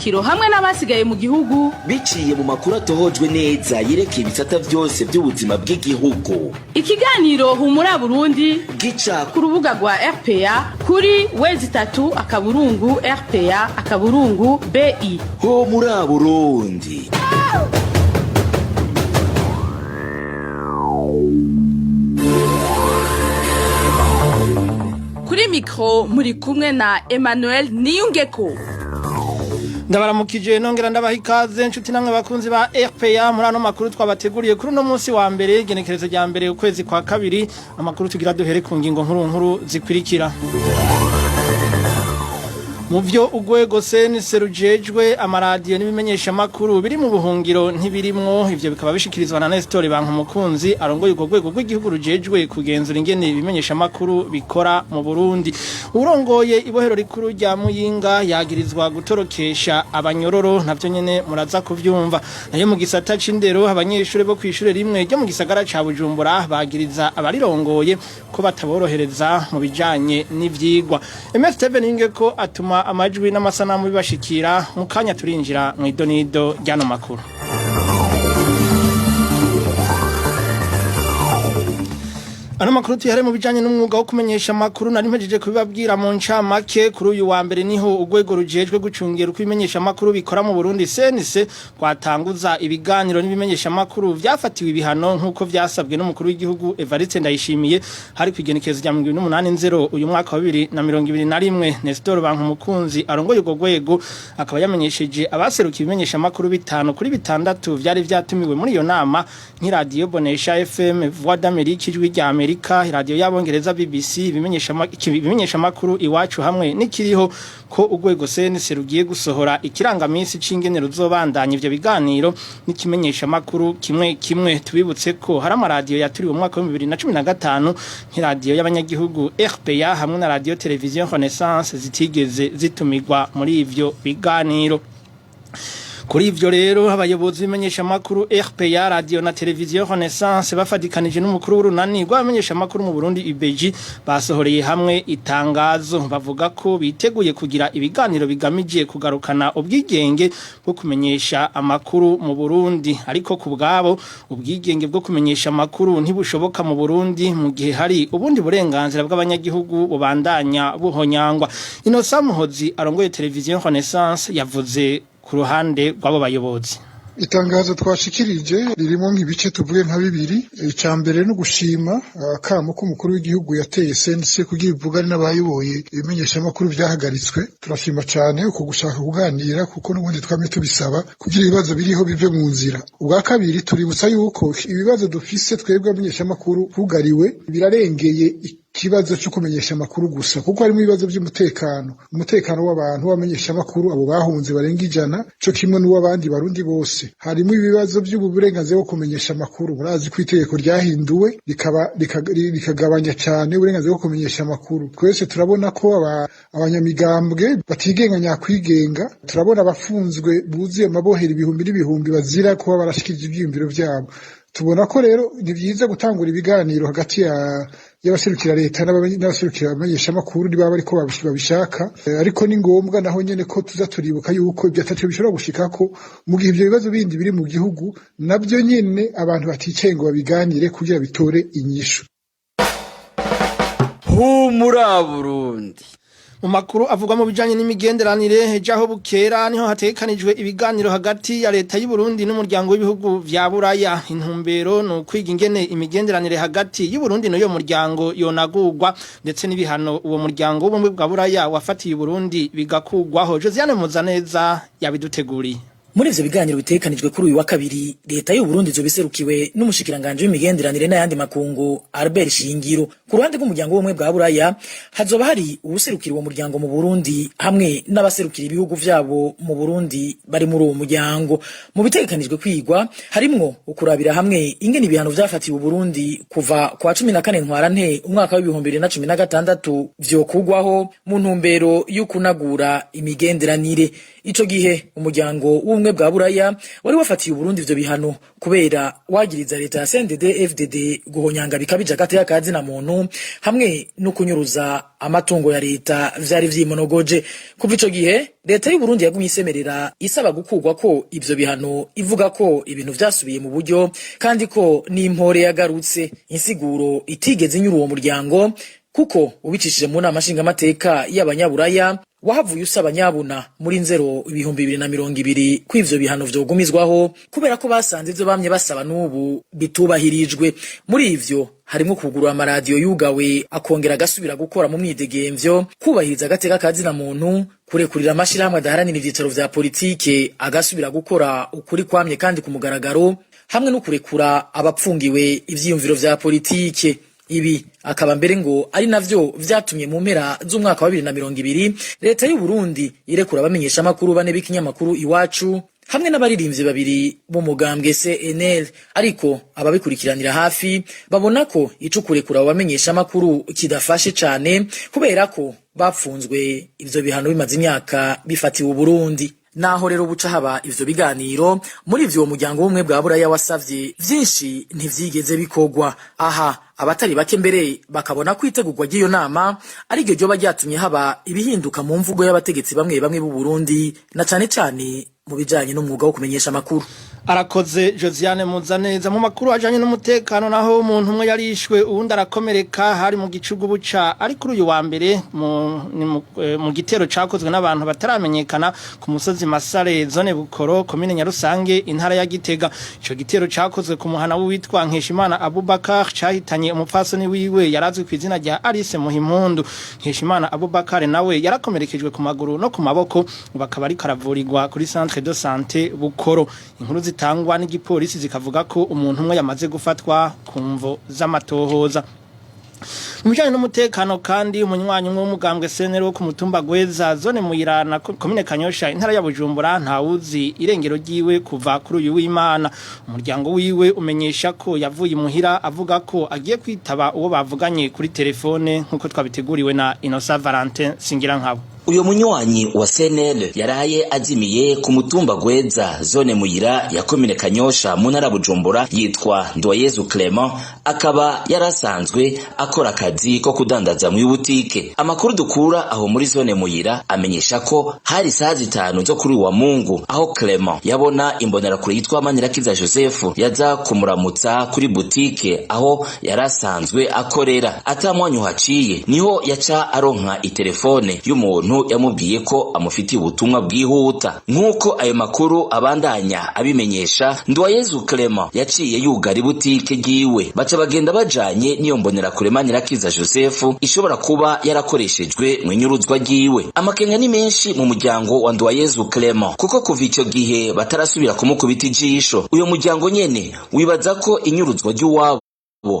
y'amavukiro hamwe n'abasigaye mu gihugu. Biciye mu makuru atohojwe neza yerekeye ibisata vyose vy'ubuzima bw'igihugu. Ikiganiro Humura Burundi gica ku rubuga rwa RPA kuri w3.rpa.bi. Humura Burundi. Kuri mikro muri kumwe na Emmanuel Niyungeko. Ndabaramukije, nongera ndabaha ikaze, nshuti namwe bakunzi ba RPA, muri ano makuru twabateguriye kuri uno munsi wa mbere, igenekerezo rya mbere, ukwezi kwa kabiri. Amakuru tugira duhere ku ngingo nkuru nkuru zikurikira. Mu byo urwego CNC rujejwe amaradiyo n'ibimenyeshamakuru biri mu buhungiro ntibirimwo. Ivyo bikaba bishikirizwa na Nestor Bankumukunzi, arongoye urwo rwego rw'igihugu rujejwe kugenzura ingene ibimenyeshamakuru bikora mu Burundi. Urongoye ibohero rikuru rya Muyinga yagirizwa gutorokesha abanyororo, navyo nyene muraza kuvyumva. Nayo mu gisata c'indero, abanyeshure bo kw'ishure rimwe ryo mu gisagara ca Bujumbura bagiriza abarirongoye ko bataborohereza mu bijanye n'ivyigwa. MS Steven ko atuma amajwi n'amasanamu bibashikira. Mu kanya turinjira mu idonido ry'ano makuru. Ano makuru tuyahare mu bijanye n'umwuga wo kumenyesha amakuru. Nari mpejeje kubibabwira mu ncamake. Kuri uyu wa mbere niho urwego rujejwe gucungera uko ibimenyesha amakuru bikora mu Burundi, CNC, rwatanguza ibiganiro n'ibimenyesha amakuru vyafatiwe ibihano, nk'uko vyasabwe n'umukuru w'igihugu Evariste Ndayishimiye, hari kwigenekerezo rya 2080 uyu mwaka wa 2021. Nestor Bankumukunzi, arongoye urwo rwego, akaba yamenyesheje abaserukiye ibimenyesha amakuru bitanu kuri bitandatu vyari vyatumiwe muri iyo nama, nk'iradiyo Bonesha FM, Voix d'Amérique, Ijwi rya Amerika, radio y'Abongereza BBC, ibimenyesha makuru Iwacu hamwe n'ikiriho, ko urwego CNC rugiye gusohora ikirangamisi c'ingene ruzobandanya ivyo biganiro n'ikimenyesha makuru kimwe kimwe. Tubibutse ko hari amaradiyo yaturiwe mu mwaka wa 2015, nk'iradiyo y'abanyagihugu RPA hamwe na radio television Renaissance, zitigeze zitumigwa muri ivyo biganiro. Kuri ivyo rero, abayobozi b'imenyesha makuru RPA, radio na televiziyo Renaissance, bafadikanije n'umukuru w'urunani rw'abamenyesha makuru mu Burundi UBG, basohoreye hamwe itangazo bavuga ko biteguye kugira ibiganiro bigamije kugarukana ubwigenge bwo kumenyesha amakuru mu Burundi. Ariko ku bwabo, ubwigenge bwo kumenyesha amakuru ntibushoboka mu Burundi mu gihe hari ubundi burenganzira bw'abanyagihugu bubandanya buhonyangwa. Innocent Muhozi, arongoye televiziyo Renaissance, yavuze ku ruhande rw'abo bayobozi. Itangazo twashikirije ririmo nk'ibice tuvuge nka bibiri. Icya mbere no gushima akamo k'umukuru w'igihugu yateye CNC kugira ivugane n'abayoboye ibimenyeshamakuru byahagaritswe. Turashima cyane uko gushaka kuganira, kuko n'ubundi twamye tubisaba kugira ibibazo biriho bive mu nzira. Ubwa kabiri, tuributsa yuko ibibazo dufise twebwe abamenyeshamakuru bugariwe birarengeye ikibazo cyo kumenyesha amakuru gusa, kuko harimo ibibazo by'umutekano, umutekano w'abantu w'abamenyesha amakuru abo bahunze barenga 100, cyo kimwe n'uw'abandi Barundi bose. Harimo ibibazo by'ubu burenganzira bwo kumenyesha amakuru. Murazi ko itegeko ryahinduwe rikagabanya cyane uburenganzira bwo kumenyesha amakuru. Twese turabona ko abanyamigambwe batigenga nyakwigenga. Turabona abafunzwe buzuye amabohero ibihumbi n'ibihumbi bazira kuba barashikirije ivyiyumviro vyabo. Tubona ko rero ni byiza gutangura ibiganiro hagati ya y'abaserukira leta n'abaserukira abamenyeshamakuru niba bariko babishaka, ariko ni ngombwa naho nyene ko tuza turibuka yuko ibyo ataco bishobora gushikako mu gihe ivyo bibazo bindi biri mu gihugu navyo nyene abantu baticaye ngo babiganire kugira bitore inyishu. Humura Burundi. Mu makuru avugwa mu bijanye n'imigenderanire, ejo aho bukera niho hategekanijwe ibiganiro hagati ya leta y'u Burundi n'umuryango w'ibihugu vya Buraya. Intumbero ni ukwiga ingene imigenderanire hagati y'u Burundi n'uyo muryango yonagurwa, ndetse n'ibihano uwo muryango w'ubumwe bwa Buraya wafatiye Burundi bigakugwaho. Josiane Muzaneza yabiduteguriye. Muri ivyo biganiro bitegekanijwe kuri uyu wa kabiri, leta y'u Burundi izoba iserukiwe n'umushikiranganje w'imigenderanire n'ayandi makungu, Albert Shingiro. Ku ruhande rw'umuryango w'ubumwe bwa Buraya, hazoba hari uwuserukira uwo muryango mu Burundi hamwe n'abaserukira ibihugu vyabo mu Burundi bari muri uwo muryango. Mu bitegekanijwe kwigwa harimwo ukurabira hamwe ingene ibihano vyafatiwe Burundi kuva kwa 14 Ntwarante umwaka wa 2016 vyokugwaho mu ntumbero yo kunagura imigenderanire. Ico gihe umuryango w'ubumwe w'ubumwe bwa Buraya wari wafatiye Uburundi ivyo bihano kubera wagiriza leta ya CNDD FDD guhonyanga bikabije agateka ka zina muntu hamwe no kunyuruza amatungo ya leta vyari vyimonogoje. Kuva ico gihe, leta y'u Burundi yagumye isemerera isaba gukurwa ko ivyo bihano, ivuga ko ibintu vyasubiye mu buryo kandi ko n'impore yagarutse, insiguro itigeze inyura uwo muryango, kuko ubicishije mu nama nshingamateka y'abanyaburaya wahavuye usaba nyabuna muri Nzero 2020 ko ivyo bihano vyogumizwaho, kubera ko basanze ivyo bamye basaba n'ubu bitubahirijwe. Muri ivyo harimwo kugurura amaradiyo yugawe akongera agasubira gukora mu mwidegemvyo, kubahiriza agateka ka zina muntu, kurekurira amashirahamwe adaharanira ivyicaro vya politike agasubira gukora ukuri kwamye kandi ku mugaragaro, hamwe no kurekura abapfungiwe ivyiyumviro vya politike. Ibi akaba mbere ngo ari navyo vyatumye mu mpera z'umwaka wa 2020 leta y'u Burundi irekura abamenyeshamakuru bane b'ikinyamakuru Iwacu hamwe n'abaririmbyi babiri b'umugambwe CNL. Ariko ababikurikiranira hafi babona ko ico kurekura abo bamenyeshamakuru kidafashe cane, kubera ko bapfunzwe ivyo bihano bimaze imyaka bifatiwe Uburundi. Naho rero buca haba ivyo biganiro, muri ivyo uwo muryango w'ubumwe bwa Buraya wasavye vyinshi ntivyigeze bikorwa. Aha abatari bake mbere bakabona ko itegurwa ry'iyo nama ariryo ryoba ryatumye haba ibihinduka mu mvugo y'abategetsi bamwe bamwe b'u Burundi, na cane cane mu bijanye n'umwuga wo kumenyesha amakuru. Arakoze Josiane Muzaneza. Mu makuru ajanye n'umutekano naho, umuntu umwe yarishwe uwundi arakomereka, hari mu gicugu buca ari kuri uyu wa mbere mu gitero cakozwe n'abantu bataramenyekana ku musozi Masare, zone Bukoro, komine Nyarusange, intara ya Gitega. Ico gitero cakozwe ku muhana w'uwitwa Nkeshimana Abubakar cahitanye umupfasoni wiwe yarazwi ku izina rya Alice Muhimpundu. Nkeshimana Abubakar nawe yarakomerekejwe ku maguru no ku maboko, bakaba ariko aravurirwa kuri centre de santé Bukoro. Inkuru zitangwa n'igipolisi zikavuga ko umuntu umwe yamaze gufatwa ku mvo z'amatohoza. Mu bijanye n'umutekano kandi, umunywanyi umwe w'umugambwe CNL wo ku mutumba Gweza, zone Muyirana, komine Kanyosha, intara ya Bujumbura, ntawuzi irengero ryiwe kuva kuri uyu w'Imana. Umuryango wiwe umenyesha ko yavuye imuhira avuga ko agiye kwitaba uwo bavuganye kuri telefone, nk'uko twabiteguriwe na Innocent Valentin Singirankabo. Uyo munywanyi wa CNL yaraye azimiye ku mutumba Gweza, zone Muyira ya komine Kanyosha, mu ntara Bujumbura, yitwa Nduwayezu Clement, akaba yarasanzwe akora akazi ko kudandaza mu butike. Amakuru dukura aho muri zone Muyira amenyesha ko hari saha 5 zo kuri wa Mungu aho Clement yabona imbonerakure yitwa Manirakiza Joseph yaza kumuramutsa kuri butike aho yarasanzwe akorera. Atamwanyu haciye niho yaca aronka itelefone y'umuntu yamubwiye ko amufitiye ubutumwa bwihuta. Nk'uko ayo makuru abandanya abimenyesha, Nduwayezu Clement yaciye yugara ibutike ryiwe, baca bagenda bajanye n'iyo mbonerakure Manirakiza Joseph ishobora kuba yarakoreshejwe mu inyuruzwa ryiwe. Amakenga ni menshi mu muryango wa Nduwayezu Clement, kuko kuva ico gihe batarasubira kumukubita ijisho. Uyo muryango nyene wibaza ko inyuruzwa ry'uwabo,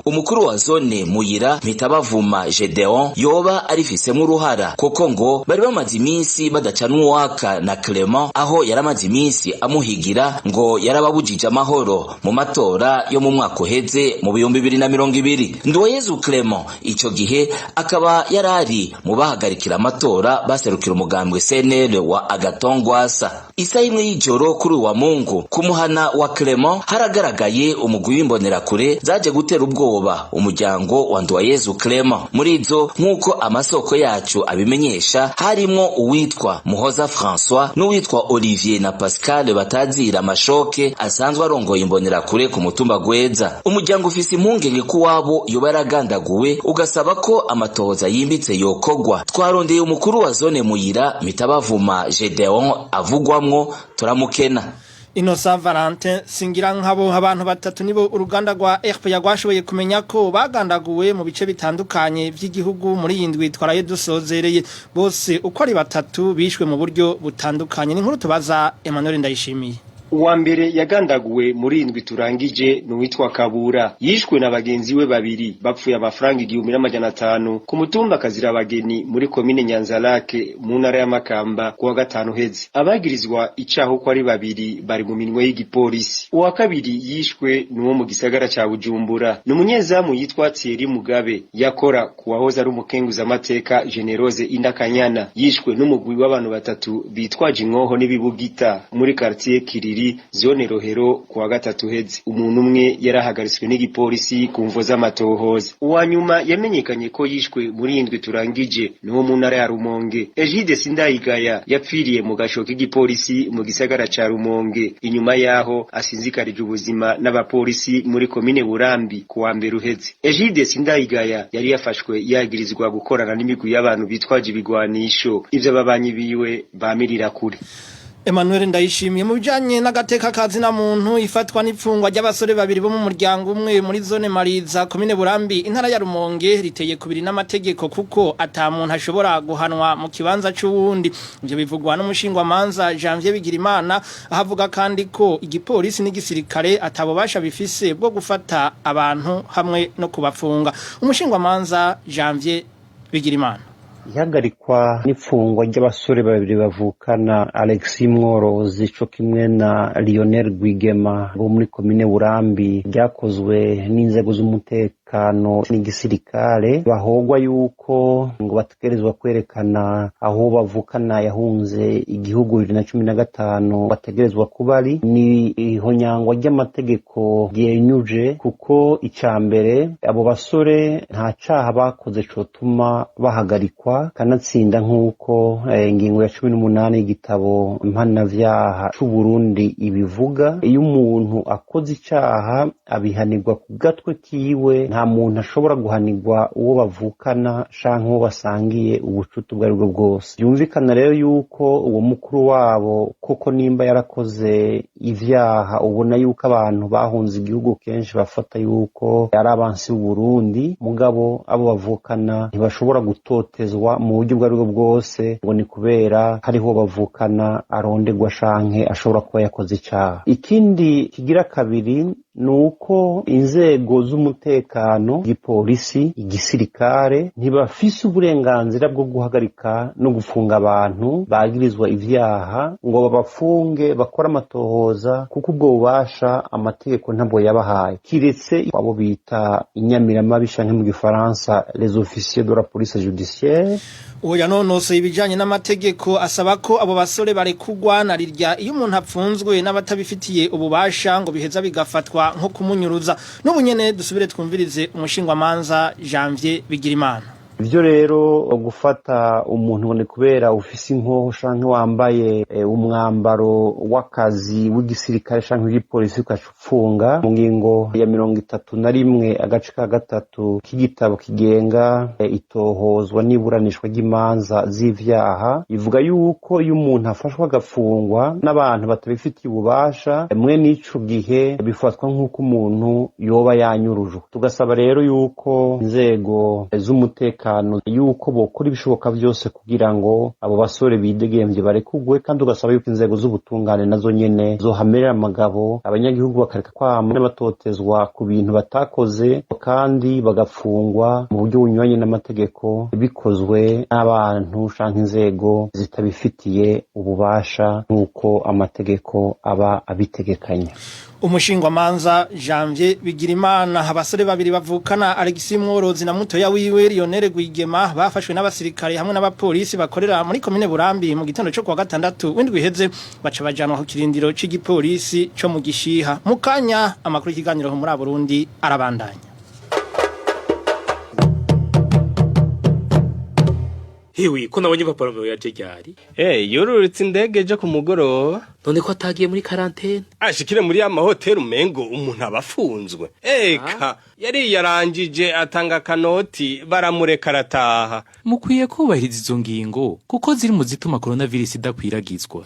umukuru wa zone Muyira Mpitabavuma Gedeon, yoba arifisemo uruhara, kuko ngo bari bamaze iminsi badacana uwaka na Clement, aho yaramaze iminsi amuhigira ngo yarababujije amahoro mu matora yo mu mwaka uheze mu 2020. Nduwayezu Clement ico gihe akaba yarari mu bahagarikira amatora baserukira umugambwe CNL wa Agathon Rwasa. Isaha 1 y'ijoro kuri wa Mungu, ku muhana wa Clement haragaragaye umugwi w'imbonerakure zaje gutera ubwoba umuryango wa Nduwayezu Clement. Muri izo, nk'uko amasoko yacu abimenyesha, harimwo uwitwa Muhoza François n'uwitwa Olivier na Pascal batazira Mashoke asanzwe arongoye imbonerakure ku mutumba Gweza. Umuryango ufise impungenge ko uwabo yoba yaragandaguwe, ugasaba ko amatohoza yimbitse yokogwa. Twarondeye umukuru wa zone Muyira Mitabavuma Gedeon avugwamwo, turamukena. Innocent Valentin Singirankabo. Abantu batatu nibo uruganda rwa RPA rwashoboye kumenya ko bagandaguwe mu bice bitandukanye vy'igihugu muri iyi ndwi twaraye dusozereye. Bose uko ari batatu bishwe mu buryo butandukanye. Ni inkuru tubaza Emmanuel Ndayishimiye. Uwa mbere yagandaguwe muri indwi turangije ni uwitwa Kabura, yishwe na bagenzi we babiri bapfuye amafaranga 1500 ku mutumba Kazirabageni muri komine Nyanzarake mu ntara ya Makamba kuwa gatanu heze. Abagirizwa icaha uko ari babiri bari mu minwe y'igipolisi. Uwa kabiri yishwe ni uwo mu gisagara ca Bujumbura, ni umunyezamu yitwa Thierry Mugabe, yakora ku wahoze ari umukenguzamateka Generose Indakanyana. Yishwe n'umugwi w'abantu batatu bitwaje inkoho n'ibibugita muri quartier Kiriri, zone Rohero kuwa gatatu heze. Umuntu umwe yarahagaritswe n'igipolisi ku mvo z'amatohoza. Uwa nyuma yamenyekanye ko yishwe muri indwi turangije ni wo mu ntara ya Rumonge. Egide Sindayigaya yapfiriye mu gasho k'igipolisi mu gisagara ca Rumonge inyuma yaho asinzikarije ubuzima n'abapolisi muri komine Burambi kuwa mbere uheze. Egide Sindayigaya yari yafashwe yagirizwa gukorana n'imigwi y'abantu bitwaje ibigwanisho, ivyo ababanyi biwe bamirira kure. Emmanuel Ndayishimiye. Mu bijanye n'agateka kazina muntu, ifatwa n'ipfungwa ry'abasore babiri bo mu muryango umwe muri zone Mariza, komine Burambi, intara ya Rumonge, riteye kubiri n'amategeko kuko ata muntu ashobora guhanwa mu kibanza c'uwundi. Ivyo bivugwa n'umushingwamanza Janvier Bigirimana, ahavuga kandi ko igipolisi n'igisirikare atabubasha bifise bwo gufata abantu hamwe no kubafunga. Umushingwamanza Janvier Bigirimana. Ihagarikwa n'ifungwa ry'abasore babiri bavukana, Alexis Mworozi co kimwe na Lionel Rwigema, bo muri komine Burambi, ryakozwe n'inzego z'umutekano n'igisirikare, bahogwa yuko ngo bategerezwa kwerekana aho bavukana yahunze igihugu 2015 bategerezwa kuba ari, ni ihonyangwa ry'amategeko ryenyuje, kuko ica mbere abo basore nta caha bakoze cotuma bahagarikwa, kanatsinda nk'uko ingingo ya 18 y'igitabo mpanavyaha c'Uburundi ibivuga. Iyo umuntu akoze icaha abihanirwa ku gatwe kiwe, nta muntu ashobora guhanirwa uwo bavukana canke uwo basangiye ubucuti ubwo aribwo bwose. Byumvikana rero yuko uwo mukuru wabo koko nimba yarakoze ivyaha, ubona yuko abantu bahunze igihugu kenshi bafata yuko ari abansi b'Uburundi, mugabo abo bavukana ntibashobora gutotezwa mu buryo ubwo aribwo bwose ngo ni kubera hariho bavukana arondegwa canke ashobora kuba yakoze icaha. Ikindi kigira kabiri ni uko inzego z'umutekano, igipolisi, igisirikare, ntibafise uburenganzira bwo guhagarika no gufunga abantu bagirizwa ivyaha ngo babafunge bakore amatohoza, kuko ubwo bubasha amategeko ntabwo yabahaye, kiretse abo bita inyamiramabi canke mu gifaransa les officiers de la police judiciaire. Uwo yanonosoye ibijanye n'amategeko asaba ko abo basore barekugwa, na rirya iyo umuntu apfunzwe n'abatabifitiye ububasha ngo biheza bigafatwa nko kumunyuruza. N'ubu nyene dusubire twumvirize umushingwamanza Janvier Bigirimana. Ivyo rero gufata umuntu ngo ni kubera ufise inkoho canke wambaye umwambaro w'akazi w'igisirikare canke w'igipolisi ugaca upfunga, mu ngingo ya 31 agace ka gatatu k'igitabo kigenga itohozwa n'iburanishwa ry'imanza z'ivyaha, ivuga yuko iyo umuntu afashwe agafungwa n'abantu batabifitiye ububasha, mwe n'ico gihe bifatwa nk'uko umuntu yoba yanyurujwe. Tugasaba rero yuko inzego z'umutekano yuko bokora ibishoboka byose kugira ngo abo basore bidegemvye barekugwe, kandi ugasaba yuko inzego z'ubutungane nazo nyene zohamerera amagabo, abanyagihugu bakareka kwama batotezwa ku bintu batakoze kandi bagafungwa mu buryo bunyuranye n'amategeko bikozwe n'abantu canke inzego zitabifitiye ububasha nk'uko amategeko aba abitegekanya. Umushingwamanza Janvier Bigirimana. Abasore babiri bavukana, Alexis Mworozi na mutoya wiwe Lionel Rwigema, bafashwe n'abasirikare hamwe n'abapolisi bakorera muri komine Burambi mu gitondo cyo kuwa gatandatu w'indwi iheze, baca bajanwa ku kirindiro c'igipolisi co mu Gishiha. Mu kanya amakuru y'ikiganiro muri Burundi arabandanya. Hewe, ko nabonye papa Romeo yaje ryari? Yururutse indege ejo ku mugoroba. None ko atagiye muri quarantaine? Ashikire muri ya mahoteli umengo umuntu aba afunzwe. Eka, yari yarangije atanga kanoti baramureka arataha. Mukwiye kubahiriza izo ngingo kuko ziri mu zituma coronavirus idakwiragizwa.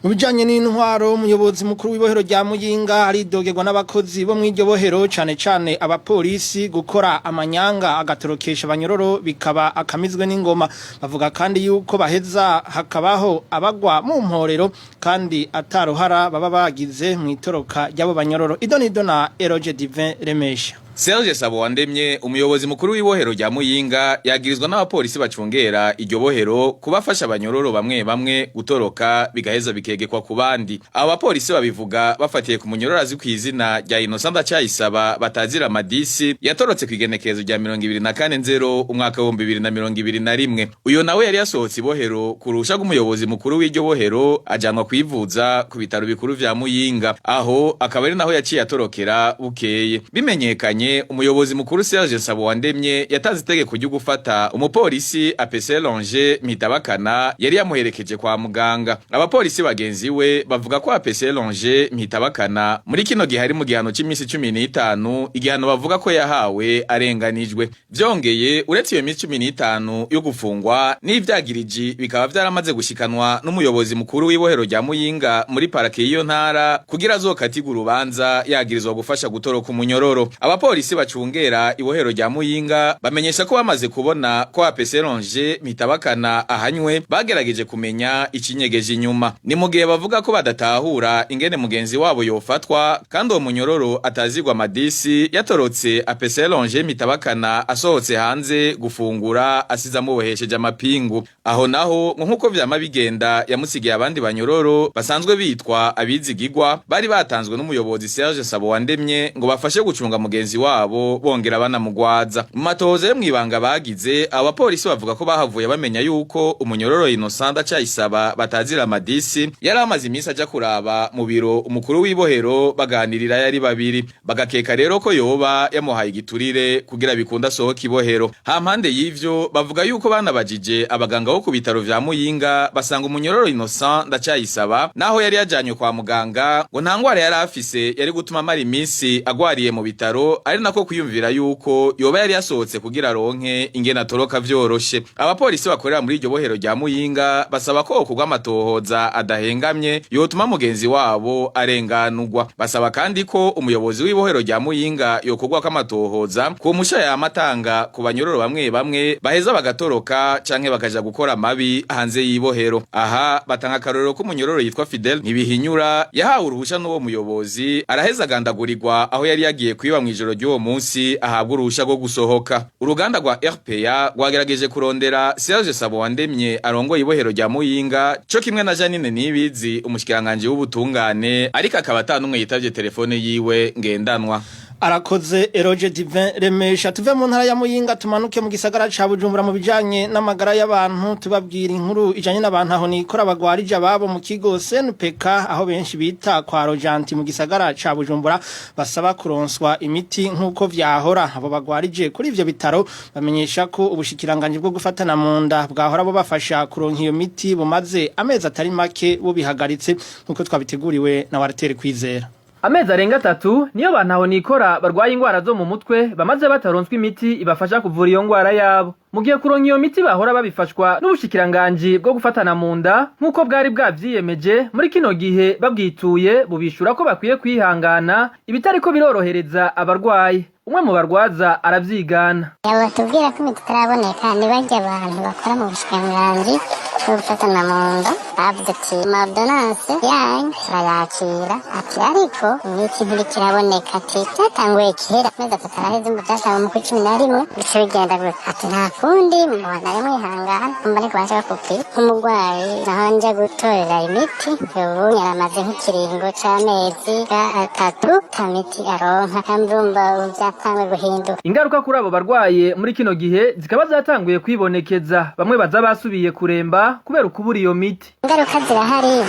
Mu bijanye n'intwaro, umuyobozi mukuru w'ibohero rya Muyinga aridogerwa n'abakozi bo mw'iryo bohero, cane cane abapolisi, gukora amanyanga agatorokesha abanyororo bikaba akamizwe n'ingoma. Bavuga kandi yuko baheza hakabaho abagwa mu mporero kandi ataruhara baba bagize mw'itoroka ry'abo banyororo. Idonido na Eroge Divin Remesha. Serge Sabowandemye, umuyobozi mukuru w'ibohero rya Muyinga, yagirizwa n'abapolisi bacungera iryo bohero kubafasha abanyororo bamwe bamwe gutoroka, bigaheza bikegekwa ku bandi. Abo bapolisi babivuga bafatiye ku munyororo azwi kw'izina rya Innocent Ndacayisaba batazira Madisi, yatorotse kw'igenekerezo rya 24/0 umwaka w'2021. Uyo nawe yari yasohotse ibohero ku ruhusha rw'umuyobozi mukuru w'iryo bohero, ajanwa kwivuza ku bitaro bikuru vya Muyinga, aho akaba ari naho yaciye atorokera bukeye. Bimenyekanye, umuyobozi mukuru Serge Nsabowandemye yatanze itegeko ryo gufata umupolisi APC Longe Mpitabakana yari yamuherekeje kwa muganga. Abapolisi bagenzi we bavuga ko APC Longe Mpitabakana muri kino gihe ari mu gihano c'imisi 15, igihano bavuga ko yahawe arenganijwe. Vyongeye, uretse iyo misi 15 yo gufungwa, n'ivyagiriji bikaba vyaramaze gushikanwa n'umuyobozi mukuru w'ibohero rya Muyinga muri parake y'iyo ntara kugira azokatirwe urubanza yagirizwa gufasha gutoroka umunyororo. Abapolisi bacungera ibohero rya Muyinga bamenyesha ko bamaze kubona ko APC Longe Mpitabakana ahanywe, bagerageje kumenya icinyegeje inyuma. Ni mu gihe bavuga ko badatahura ingene mugenzi wabo yofatwa kandi uwo munyororo atazigwa Amadisi yatorotse APC Longe Mpitabakana asohotse hanze gufungura, asize amubohesheje amapingu. Aho naho ngo nkuko vyama bigenda, yamusigiye abandi banyororo basanzwe bitwa abizigigwa, bari batanzwe n'umuyobozi Serge Sabowandemye ngo bafashe gucunga mugenzi wabo bongera banamugwaza. Mu matohoza yo mw'ibanga bagize, abapolisi bavuga ko bahavuye bamenya yuko umunyororo Innocent Ndacayisaba batazira Amadisi yari amaze iminsi aja kuraba mu biro umukuru w'ibohero, baganirira yari babiri, bagakeka rero ko yoba yamuhaye igiturire kugira bikunda asohoka ibohero. Hampande y'ivyo, bavuga yuko banabajije abaganga bo ku bitaro vya Muyinga, basanga umunyororo Innocent Ndacayisaba, naho yari yajanywe kwa muganga, ngo nta ngwara yari afise yari gutuma amara iminsi agwariye mu bitaro, ari nako kwiyumvira yuko yoba yari yasohotse kugira aronke ingene atoroka vyoroshe. Abapolisi bakorera muri iryo bohero rya Muyinga basaba ko kugwa amatohoza adahengamye yotuma mugenzi wabo arenganurwa. Basaba kandi ko umuyobozi w'ibohero rya Muyinga yokugwako amatohoza ku musha yamatanga ku banyororo bamwe bamwe baheza bagatoroka canke bakaja gukora amabi hanze y'ibohero. Aha batanga akarorero k'umunyororo yitwa Fidel Ntibihinyura, yahawe uruhusha n'uwo muyobozi, araheza agandagurirwa aho yari yagiye kwiba mw'ijoro ry'uwo munsi ahabwa uruhusha rwo gusohoka. Uruganda rwa RPA rwagerageje kurondera Serge Sabowandemye arongoye ibohero rya Muyinga, co kimwe na Janine Nibizi, umushikiranganje w'ubutungane, ariko akaba atanumwe yitavye telefone yiwe ngendanwa. Arakoze Eroge Divin Remesha. Tuve mu ntara ya Muyinga, tumanuke mu gisagara ca Bujumbura mu bijanye n'amagara y'abantu, tubabwira inkuru ijanye n'abantu aho nikora bagwarije ababo mu kigo SNPK, aho benshi bita kwa Rojanti mu gisagara ca Bujumbura, basaba kuronswa imiti nk'uko vyahora. Abo bagwarije kuri ivyo bitaro bamenyesha ko ubushikiranganje bwo gufatana mu nda bwahora bubafasha kuronka iyo miti bumaze amezi atari make bubihagaritse, nk'uko twabiteguriwe na Walter Kwizera. Amezi arenga 3 niyo bantu nikora barwaye ingwara zo mu mutwe bamaze bataronswa imiti ibafasha kuvura iyo ngwara yabo, mu gihe kuronka iyo miti bahora babifashwa n'ubushikiranganji bwo gufatana mu nda nk'uko bwari bwavyiyemeje. Muri kino gihe babwituye bubishura ko bakwiye kwihangana, ibitariko birorohereza abarwayi. Umwe mu barwaza aravyigana. Abo batubwira ko imiti itaraboneka ni barya abantu bakora mu bushikiranganji bwo gufatana mu nda. Bavuze ati: "Ama ordonnances yanyu turayakira," ati, "ariko imiti ntiriko iraboneka." Ati: "Byatanguye kera, amezi 3 araheze, ngo byatanguye mu kwa 11, bice bigenda gutya." Ati: "Nta kundi, mubandanye mwihangana." Umva, ariko baje bakubwira nk'umurwayi naho nja gutorera imiti, ubu yaramaze nk'ikiringo c'amezi 3 ta miti aronka, kandi urumva ubu byatanguye guhinduka. Ingaruka kuri abo barwaye muri kino gihe zikaba zatanguye kwibonekeza, bamwe baza basubiye kuremba kubera ukubura iyo miti. Ingaruka zirahari,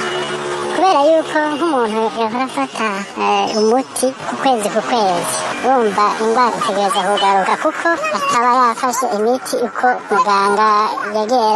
kubera yuko nk'umuntu yahora afata umuti ku kwezi ku kwezi Urumva, indwara itegereza kugaruka kuko ataba yafashe imiti uko muganga yagiye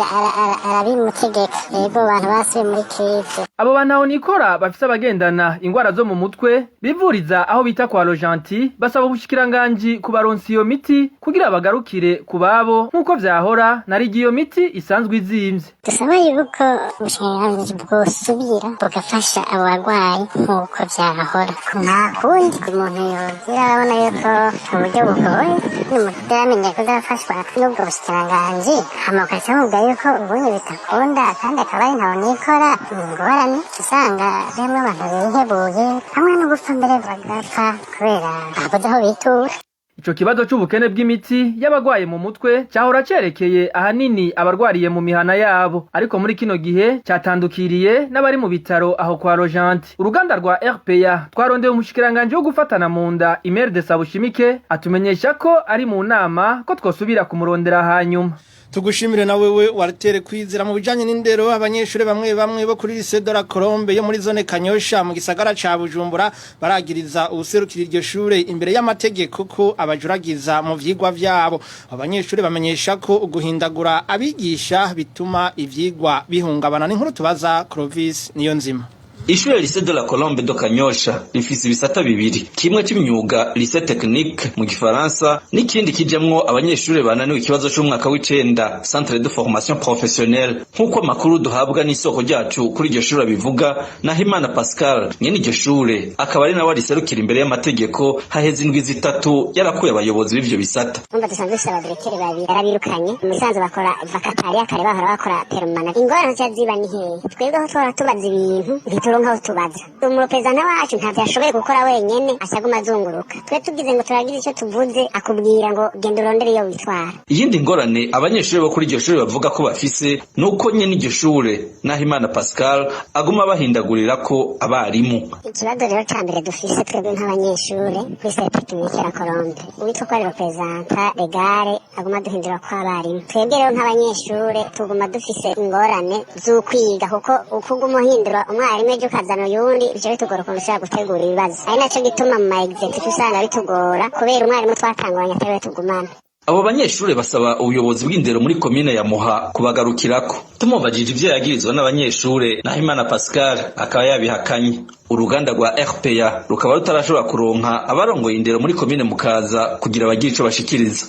arabimutegeka. Yego, abantu basubiye muri crise. Abo bantu nikora bafise abagendana ingwara zo mu mutwe bivuriza aho bita kwa Rojanti basaba ubushikiranganji kubaronsa iyo miti kugira bagarukire ku babo nk'uko vyahora, narigi iyo miti isanzwe izimvye. Dusaba yuko ubushikiranganji bwosubira bugafasha abo barwayi nk'uko vyahora. Nta kundi umuntu yogira, arabona yuko uburyo bugoye, n'umuntu kuzafashwa n'ubwo bushikiranganji, hama ugaca bamubwira yuko ubundi bitakunda, kandi akaba ari ntaho nikora. Ni ingorane, usanga bamwe abantu bihebuye, hamwe no gupfa mbere bagapfa kubera babuze aho bitura. Ico kibazo c'ubukene bw'imiti y'abagwaye mu mutwe cahora cerekeye ahanini abarwariye mu mihana yabo, ariko muri kino gihe catandukiriye n'abari mu bitaro aho kwa Rojanti. Uruganda rwa RPA twarondeye umushikiranganji wo gufatana mu nda Imelde Sabushimike, atumenyesha ko ari mu nama, ko twosubira kumurondera hanyuma. Tugushimire na wewe Walter Kwizera. Mu bijanye n'indero, abanyeshure bamwe bamwe bo kuri Lycée de la Colombe yo muri zone Kanyosha mu gisagara ca Bujumbura baragiriza ubuserukira iryo shure imbere y'amategeko ko abajuragiza mu vyigwa vyabo. Abanyeshure bamenyesha ko uguhindagura abigisha bituma ivyigwa bihungabana. N'inkuru tubaza Clovis Niyonzima. Ishure Lycée de la Colombe de Kanyosha rifise ibisata bibiri, kimwe c'imyuga, lycée technique mu gifaransa, n'ikindi kijamwo abanyeshure bananiwe ikibazo c'umwaka w'icenda, centre de formation professionnelle. Nk'uko amakuru duhabwa n'isoko ryacu kuri iryo shure abivuga, Nahimana Pascal nyene iryo shure akaba ari nawe ariserukira imbere y'amategeko, haheze indwi 3 yarakuye abayobozi b'ivyo bisata. Umva, dusanzwe dufise abadirektere babiri, yarabirukanye. Mu bisanzwe bakora vacataire, kare bahora bakora permanent. Ingorane zica ziba ni hehe? Twebwe aho twahora tubaza ibintu ntituronka aho tubaza. Umuperezida wacu ntavyo ashoboye gukora wenyene, acaguma azunguruka. Twe tugize ngo turagize ico tuvuze, akubwira ngo genda urondere iyo witwara. Iyindi ngorane abanyeshure bo kuri iryo shure bavuga ko bafise nuko nyene iryo shure Nahimana Pascal aguma bahindagurirako abarimu. Ikibazo rero ca mbere dufise twebwe nk'abanyeshure kuri lycée technique ya Colombe, uwitwa ko ari représentant légal aguma duhindura ko abarimu. Twebwe rero nk'abanyeshure tuguma dufise ingorane z'ukwiga, kuko uko uguma uhindura umwarimu ejo ukazana uyundi, bica bitugora ukuntu ushobora gutegura ibibazo. Ari naco gituma mu ma exercice usanga bitugora, kubera umwarimu twatanguranye atari we tugumana. Abo banyeshure basaba ubuyobozi bw'indero muri komine ya Muha kubagarukirako. Tumubajije ivyo yagirizwa n'abanyeshure, Nahimana Pascal akaba yabihakanye. Uruganda rwa RPA rukaba rutarashobora kuronka abarongoye indero muri komine Mukaza kugira bagire ico bashikiriza.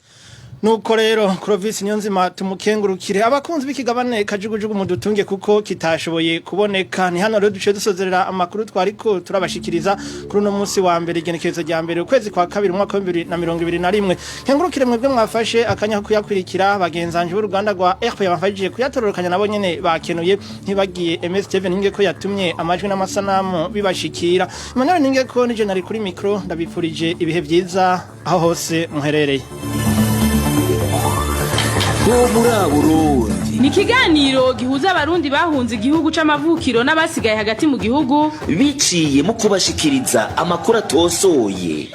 Nuko rero Clovis Niyonzima tumukengurukire. Abakunzi b'ikigabane kajugujugu, mudutunge kuko kitashoboye kuboneka. Ni hano rero duce dusozerera amakuru twariko turabashikiriza kuri uno munsi wa mbere, igenekerezo rya mbere, ukwezi kwa kabiri, umwaka wa 2021. Nkengurukire mwebwe mwafashe akanya ko kuyakurikira, bagenzanje b'uruganda rwa RP yabafashije kuyatororokanya, nabo nyene bakenuye, ntibagiye MS Steven Ninge ko yatumye amajwi n'amasanamu bibashikira. Emmanuel Ninge ko nije nari kuri micro, ndabifurije ibihe vyiza aho hose muherereye. Bo muri Burundi Ni ikiganiro gihuza Abarundi bahunze igihugu c'amavukiro n'abasigaye hagati mu gihugu biciye mu kubashikiriza amakuru atosoye.